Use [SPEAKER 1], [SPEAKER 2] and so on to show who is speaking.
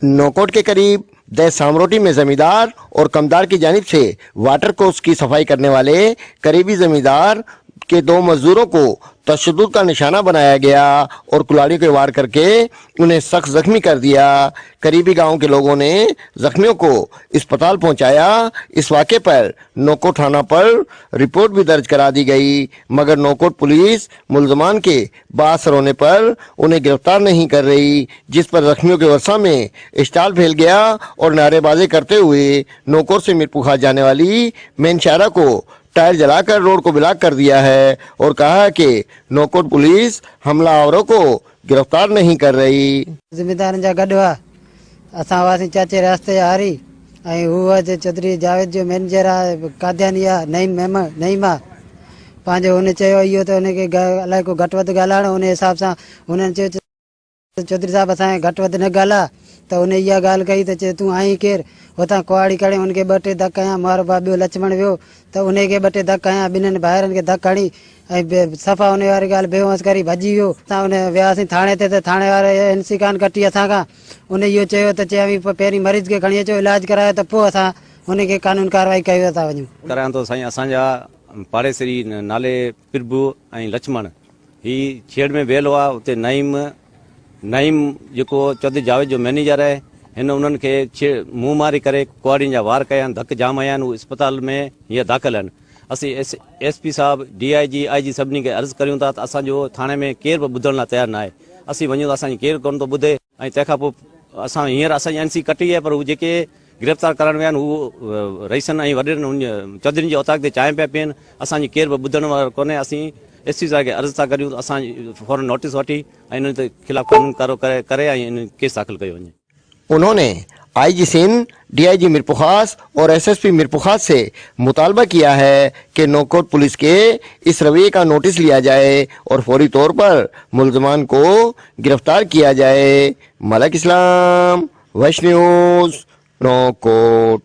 [SPEAKER 1] नौकोट के करीब दह सामरोटी में जमींदार और कमदार की जानिब से वाटर कोर्स की सफाई करने वाले करीबी जमींदार के दो मजदूरों को तशद्दुद का निशाना बनाया गया और कुल्हाड़ियों के वार करके उन्हें सख्त जख्मी कर दिया। करीबी गांव के लोगों ने जख्मियों को अस्पताल पहुंचाया। इस वाक़े पर नौकोट थाना पर रिपोर्ट भी दर्ज करा दी गई, मगर नौकोट पुलिस मुलजमान के बाअसर होने पर उन्हें गिरफ्तार नहीं कर रही, जिस पर जख्मियों के वर्षा में स्टाल फैल गया और नारेबाजी करते हुए नौकोट से मीरपुर जाने वाली मेन शाहरा को टायर जलाकर रोड को ब्लॉक कर दिया है और कहा कि नौकोट पुलिस हमलावरों को गिरफ्तार नहीं कर रही।
[SPEAKER 2] ज़मींदारनि जा गॾु हुआ, असां हुआसीं चाचे रास्ते जा हारी ऐं हू अॼु चौधरी जावेद जो मैनेजर आहे, कादियानी आहे, नईम मेमण नईम आहे पंहिंजो। हुन चयो इहो त हुनखे अलाए को घटि वधि ॻाल्हाइणो, उन हिसाब सां हुननि चयो चौधरी साहब असांखे घटि वधि न ॻाल्हाए, त हुन इहा ॻाल्हि कई त चए तूं आहीं केरु? हुतां कुहाड़ी खणी हुनखे ॿ टे धक हयां। मारो भाउ ॿियो लक्ष्मण वियो त उनखे ॿ टे धक हयां, ॿिन्हिनि भाइरनि खे धक हणी ऐं सफ़ा उन वारी ॻाल्हि बेहोश करी भॼी वियो। असां उन वियासीं थाणे ते त थाणे वारे एन सी कान कटी असां खां। उन इहो चयो त चए पहिरीं मरीज़ खे खणी अचो, इलाज करायो त पोइ असां हुनखे कानून कार्रवाई कयो था वञूं।
[SPEAKER 3] करायां थो साईं, असांजा पाड़ेसरी नाले प्रभु ऐं लक्ष्मण ही छेड़ में वेल हुआ, उते नईम नईम जेको चौधरी जावेद जो मैनेजर आहे, हिन उन्हनि खे मुंहं मारी करे कुहाड़ियुनि जा वार कया आहिनि, धक जाम हया आहिनि, हू अस्पताल में हींअर दाख़िल आहिनि। असीं एस एस पी साहब, D I ji, I G सभिनी खे अर्ज़ु करियूं था त असांजो थाणे में केरु बि ॿुधण लाइ तयारु न आहे। असीं वञूं त असांजी केरु कोन थो ॿुधे ऐं तंहिंखां पोइ असां हींअर असांजी एन सी कटी आहे, पर हू जेके गिरफ़्तार करण विया आहिनि हू रईसनि ऐं वॾेरनि उन चौधरीनि जे औताक ते चांहि पिया पीअनि। असांजी केरु बि ॿुधण वारो कोन्हे। असीं एस पी साहब खे अर्ज़ु था करियूं त असां फ़ौरन नोटिस वठी ऐं इन्हनि ते ख़िलाफ़ कानून कारो करे करे ऐं इन केस दाख़िल कयो वञे।
[SPEAKER 1] उन्होंने आईजी सिंध, डीआईजी मीरपुरखास और एसएसपी मीरपुरखास से मुतालबा किया है कि नौकोट पुलिस के इस रवैये का नोटिस लिया जाए और फौरी तौर पर मुलजमान को गिरफ्तार किया जाए। मलक इस्लाम, वश न्यूज़, नौकोट।